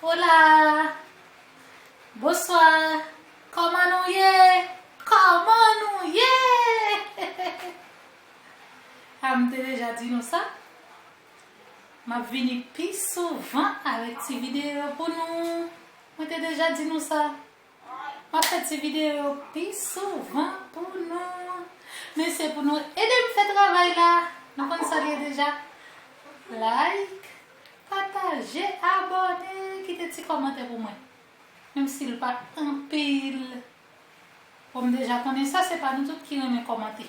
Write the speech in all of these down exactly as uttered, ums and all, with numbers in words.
Hola! Bonswa! Kòman nou ye? Kòman nou ye? Ah, m te deja di nou sa. M ap vini pi souvan avèk ti videyo pou nou. Mwen te deja di nou sa. M ap fè ti videyo pi souvan pou nou. Men se pou nou ede m fè travay la. Nou konn sa l ye deja. Like, pataje, abòne, kite ti kòmantè pou mwen. Menm si l pa anpil. Bon, m deja konnen sa, se pa nou tout ki renmen kòmante.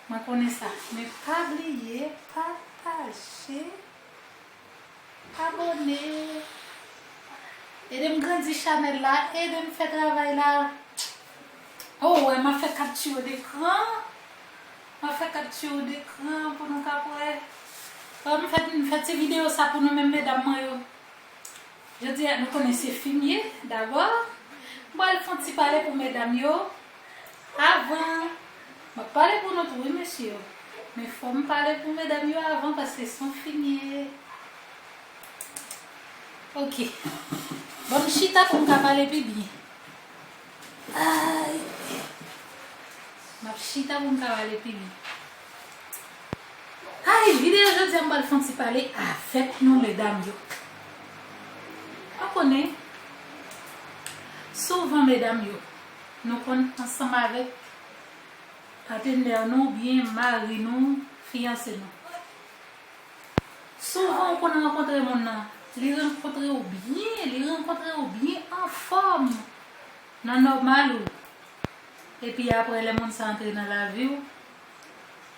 Mwen konnen sa. Men pa bliye pataje, abòne. Ede m grandi chanèl la, ede m fè travay la. Oh, wè, m ap fè kapti dekran. M ap fè kapti dekran pou nou ka wè. Wè, m fè, m fè ti videyo sa pou nou menm medam mwen yo. Jodi a, nou konnen se fi m ye, dabò. M pral fè yon ti pale pou medam yo. Avan, m ap pale pou nou tou, wi, mesye yo. Men fò m pale pou medam yo avan, paske se yon fi m ye. Ok. Ban m chita pou m ka pale pi byen. Ay. M ap chita pou m ka pale pi byen. Ay, videyo jodi a m pral fè yon ti pale avèk nou, medam yo. Ou konnen, souvan, medam yo, nou konn ansanm avèk patnè nou oubyen mari nou, fiyanse nou. Souvan, ou konn rankontre moun nan, li rankontre w byen, li rankontre w byen anfòm, nan nòmal ou. Epi apre, lè moun sa antre nan lavi w,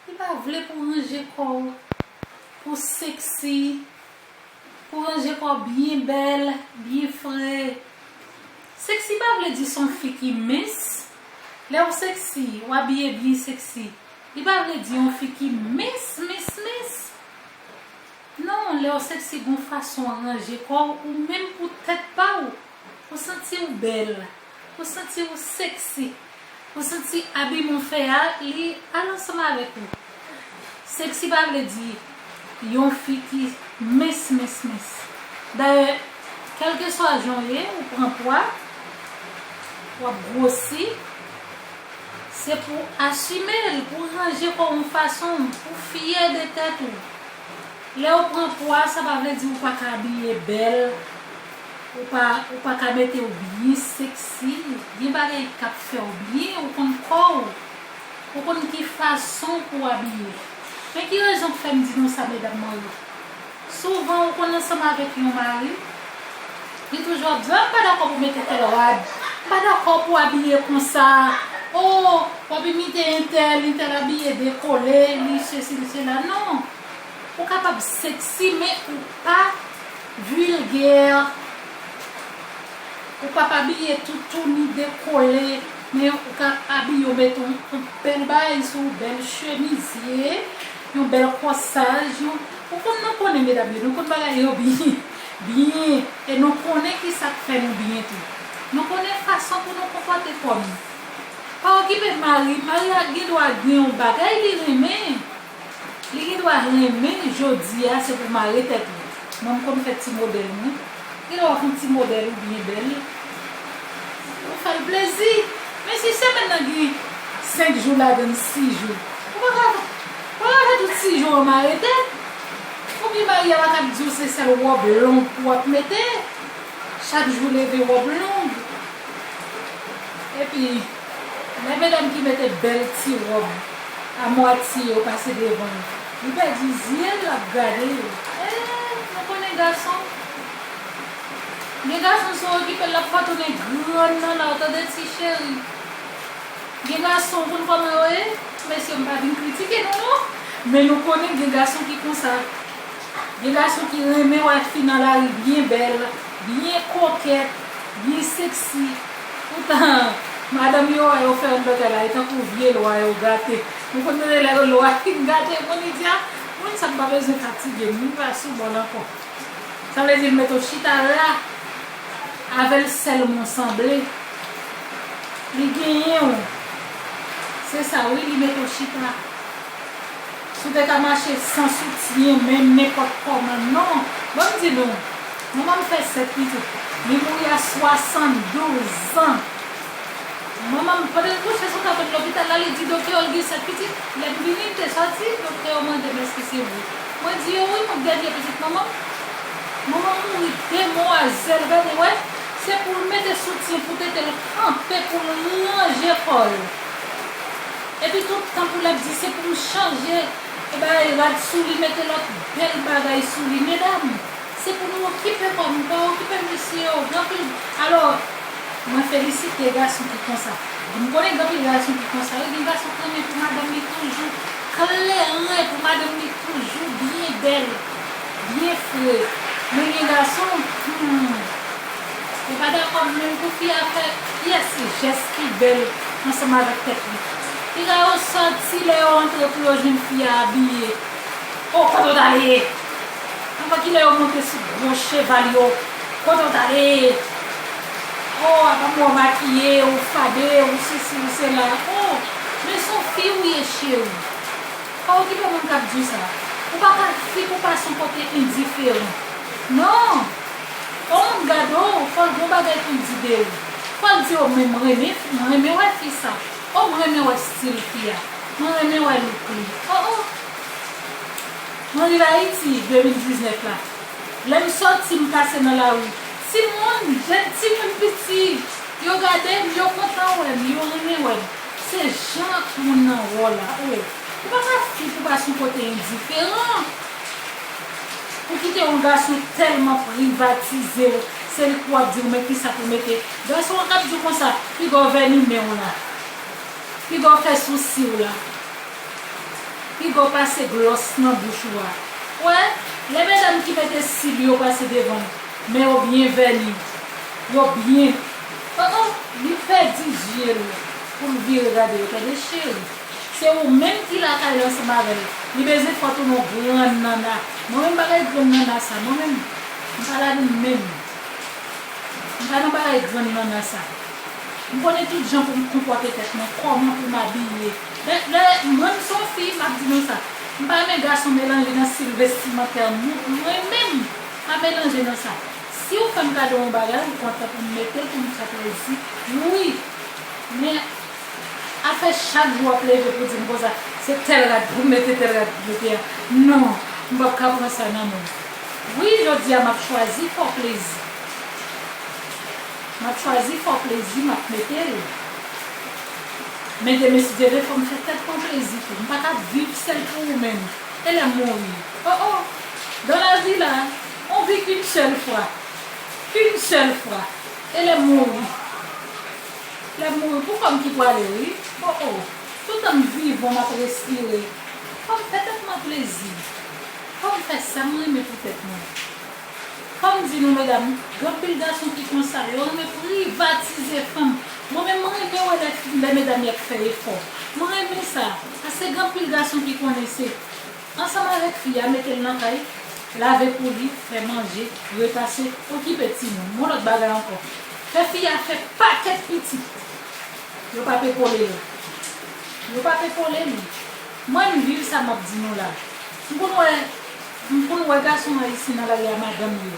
li pa vle pou w ranje kò w, pou w seksi, pou w ranje kò w byen bèl, byen fre. Seksi pa vle di se yon fi ki mens. Lè w seksi, w abiye byen seksi, li pa vle di yon fi ki mens, mens, mens. Non, lè w seksi, gon fason w ranje kò w, ou menm pou tèt pa w, ou santi w bèl, ou santi w seksi, ou santi abiman w fè a, li al ansanm avèk ou. Seksi pa vle di yon fi ki mens, mens, mens. Dayè, kèlkeswa jan w ye, ou pran pwa, w ap gwosi, se pou asime l, pou ranje kò w yon fason, pou fyè de tèt ou. Lè w pran pwa, sa pa vle di ou pa ka abiye bèl, ou pa, ou pa ka mete w byen seksi. Gen bagay k ap fè w byen, ou konn kò w, ou konn ki fason pou w abiye. Men ki rezon k fè m di nou sa, medam mwen yo? Souvan, ou konn ansanm avèk yon mari, li toujou ap di, "Ah, m pa dakò pou mete tèl rad, m pa dakò pou abiye konsa. Oh, w ap imite entèl, entèl abiye dekole, li sesi, li sela." Non. Ou kapab seksi, men ou pa vilgè. Ou p ap abiye toutouni dekole, men ou ka abiye w, mete yon, yon bèl bagay sou w, bèl chemizye, yon bèl kòsaj, yon, ou konn, nou konnen medam yo, nou konn bagay yo byen, byen, e nou konnen ki sa k fè nou byen tou. Nou konnen fason pou nou konpòte kò nou. Pa okipe mari, mari a gen dwa gen yon bagay li renmen. Li gen dwa renmen jodi a, se pou mare tèt ou. Mwen, m konn fè ti modèl mwen. Gen lè w ap fè yon ti modèl ou byen bèl. Ou fè l plezi. Men si semèn nan gen senk jou ladan l, sis jou, ou pa ka, ou pa ka fè tout sis jou an mare tèt. Oubyen mari a pa ka di w se sèl wòb long pou w ap mete. Chak jou leve wòb long. Epi, lè medam ki mete bèl ti wòb a mwatye yo pase devan l, li pèdi zye l, l ap gade yo. Eh, nou konnen gason. Gen gason, si w okipe l, l ap fè w tounen grann nan la, w tande, ti cheri? Gen gason, ou konn kòman yo ye? Mesye, m pa vin kritike nou, non. Men nou konnen gen gason ki konsa. Gen gason ki renmen wè fi nan lari byen bèl, byen kokèt, byen seksi. Poutan, madanm yo wè yo fè yon bagay la, e tankou vye lwa yo gate. Nou konn tande lè lwa fin gate, moun li di, "Ah, moun sa m pa bezwen fatige m, m pa sou bòl ankò." Sa vle di l mete w chita la, avè l sèlman w sanble. Li genyen w. Se sa wi, li mete w chita. Si w te ka mache san soutyen, menm nenpòt kòman, non. Ban m di nou, Manman m fè sèt pitit. Li mouri a swasanndouz an. Manman m, pandan l kouche sou tablo lopital la, li di doktè yo l gen sèt pitit. Lè m vini, m te sòti, doktè yo mande m èske se vre. Mwen di yo wi, mwen k dènye pitit manman m. Manman m mouri demwazèl, gade wè, se pou l mete soutyen pou tete l kanpe pou l ranje kò l. Epi tout tan pou l ap di se pou m chanje, e bay rad sou li, mete lòt bèl bagay sou li. Medam, se pou nou okipe kò nou, pa okipe mesye yo. Gen anpil, alò, mwen felisite gason ki konsa. M konnen gen anpil gason ki konsa wi, gen gason k renmen pou madanm li toujou kleren, pou madanm li toujou byen bèl, byen fre. Men gen gason, hmm, yo pa dakò menm pou fi a fè pyès jès ki bèl ansanm avèk tèt li. Piga yo sòti lè yo antre pou yo jwenn fi a abiye. O, kote w t ale? Anvan kilè yo monte sou gwo cheval yo? Kote w t ale? O, apa m wè w makiye, ou fabe, ou sesi, ou sela. O, men se yon fi ou ye, cheri. Pa okipe moun k ap di w sa. Ou pa ka fi pou pase yon kote endiferan. Non! Fò moun gade w, fò l gen yon bagay pou l di de ou. Fò l di w, men m renmen, m renmen wè fi sa. O, m renmen wè stil fi a. Mwen renmen wè look li. O, o. Mwen rive Ayiti de mil diznèf la. Lè m sòti, m pase nan lari. Timoun, jèn timoun piti, yo gade m, yo kontan wè m, yo renmen wè m. Se jan moun nan wè w la. O, ou pa ka fi pou pase yon kote endiferan. Ou kite yon gason tèlman privatize w, se li k ap di w men kisa pou mete. Gason an k ap di w konsa, piga w vèni men w la. Piga w fè sousi w la. Piga w pase glòs nan bouch ou a. Wè, lè medam ki mete sil yo pase devan l, men yo byen vèni, yo byen. O, o, li pèdi zye l pou l vire gade yo. Tande cheri, se ou menm ki lakay la ansanm avè l. Li bezwen fè w tounen yon grann nanna. Mwen menm bagay grann nanna sa, mwen menm, m pa ladan l menm. M pa nan bagay grann nanna sa. M konnen tout jan pou m konpòte tèt mwen, kòman pou m abiye. Lè, lè, mwen m se yon fi, m ap di nou sa. M pa renmen gason melanje nan stil vestimantè m. Mwen menm, pa melanje nan sa. Si w fè m kado yon bagay, ou kontan pou m mete l, pou m fè plezi. Wi. Men, afè chak jou w ap leve pou di m konsa, se tèl rad pou m mete, tèl rad pou m mete a. Non, m p ap ka pran sa nan men w. Wi, jodi a, m ap chwazi fè w plezi. M ap chwazi fè w plezi, m ap mete l. Men demen, si Dye vle, fò m fè tèt mwen plezi tou. M pa ka viv sèl pou ou menm. E lè m mouri? O, o! Dans la vie là, on vit qu'une seule fois. Une seule fois. E lè m mouri? Lè m mouri, pou kò m ki pwale, wi. O, o! Toutan m vivan, m ap respire. Fò m fè tèt mwen plezi. Fò m fè sa m renmen pou tèt mwen. Fò m di nou, medam, gen anpil gason ki konsa, yo renmen privatize fanm. Mwen menm, mwen renmen wè lè, lè medam y ap fè efò. Mwen renmen sa, paske gen anpil gason ki konnen se ansanm avèk fi a, mete l nan kay, lave pou li, fè manje, repase, okipe timoun. Yon lòt bagay ankò, fè fi a fè pakèt pitit. Yo p ap epole l. Yo p ap epole l. Mwen, m viv sa m ap di nou la. M konn wè, m konn wè gason ayisyen nan lari a, madanm yo.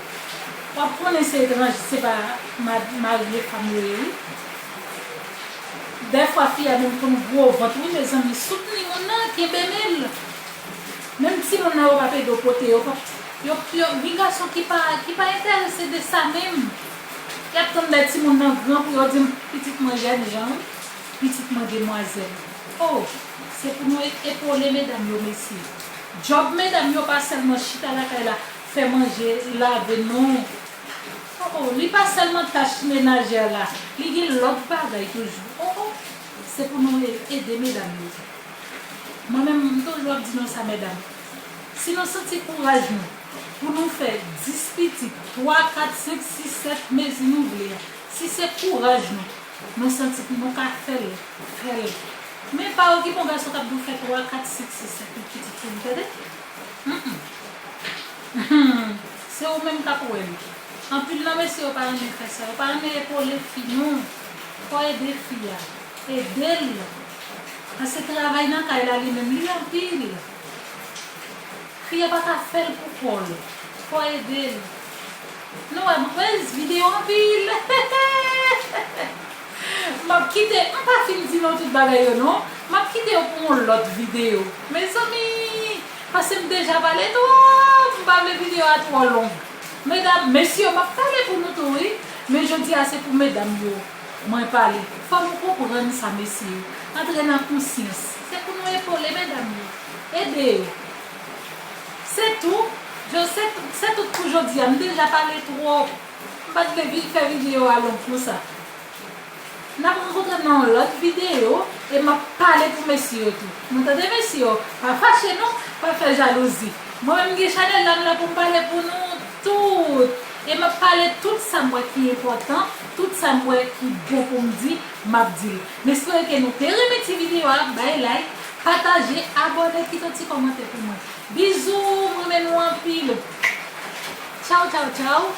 W ap konnen se etranje, se pa ma-, mari e fanm yo ye, wi. Dèfwa, fi a menm konn gwo vant, wi, mezanmi. Soutni moun nan, kenbe men l. Menm timoun nan, yo p ap ede w pote yo. Yo, yo, gen gason ki pa, ki pa enterese de sa menm. Y ap tann lè timoun nan gran pou yo di m, pitit mwen jènjan, wi. Pitit mwen demwazèl. O, se pou nou e-, epole medam yo, mesye. Djòb medam yo pa sèlman chita lakay la, fè manje, lave, non. O, o, li pa sèlman tach menajè la, li gen lòt bagay toujou. O, o, se pou nou e-, ede medam yo. Mwen menm, m toujou ap di nou sa, medam. Si nou santi kouraj nou pou nou fè dis pitit, twa, kat, senk, sis, sèt, mezi nou vle a, si se kouraj nou, nou santi pou nou ka fè l, fè l. Men pa okipe yon gason k ap di w fè twa, kat, senk, sis, sèt pitit pou li, tande? Mm, mm. Se ou menm k ap wè l. Anpil nan mesye yo pa renmen fè sa. Yo pa renmen epole fi, non. Fò ede fi a. Ede l. Paske travay nan kay la, li menm, li anpil. Fi a pa ka fè l pou kò l. Fò ede l. Nou wè m kwèz videyo anpil. M ap kite, m pa fin di nou tout bagay yo non. M ap kite yo pou yon lòt videyo. Mezanmi, paske m deja pale twòp. M pa vle videyo a twò long. Medam, mesye, m ap pale pou nou tou wi. Men jodi a se pou medam yo mwen pale. Fò nou konprann sa, mesye yo. Antre nan konsyans. Se pou nou epole medam yo. Ede yo. Se tou. Se tout pou jodi a. M deja pale twòp. M pa t vle fè videyo a long konsa. N ap rankontre nan yon lòt videyo e m ap pale pou mesye yo tou. Nou tande mesye yo, pa fache non, pa fè jalouzi. Mwen menm gen chanèl la m la pou m pale pou nou tout. E m ap pale tout sa m wè ki enpòtan, tout sa m wè ki bon pou m di, m ap di l. M espere ke nou te renmen ti videyo a, bay like, pataje, abòne, kite yon ti kòmantè pou mwen. Bizou, m renmen nou anpil. Tchaw, tchaw, tchaw.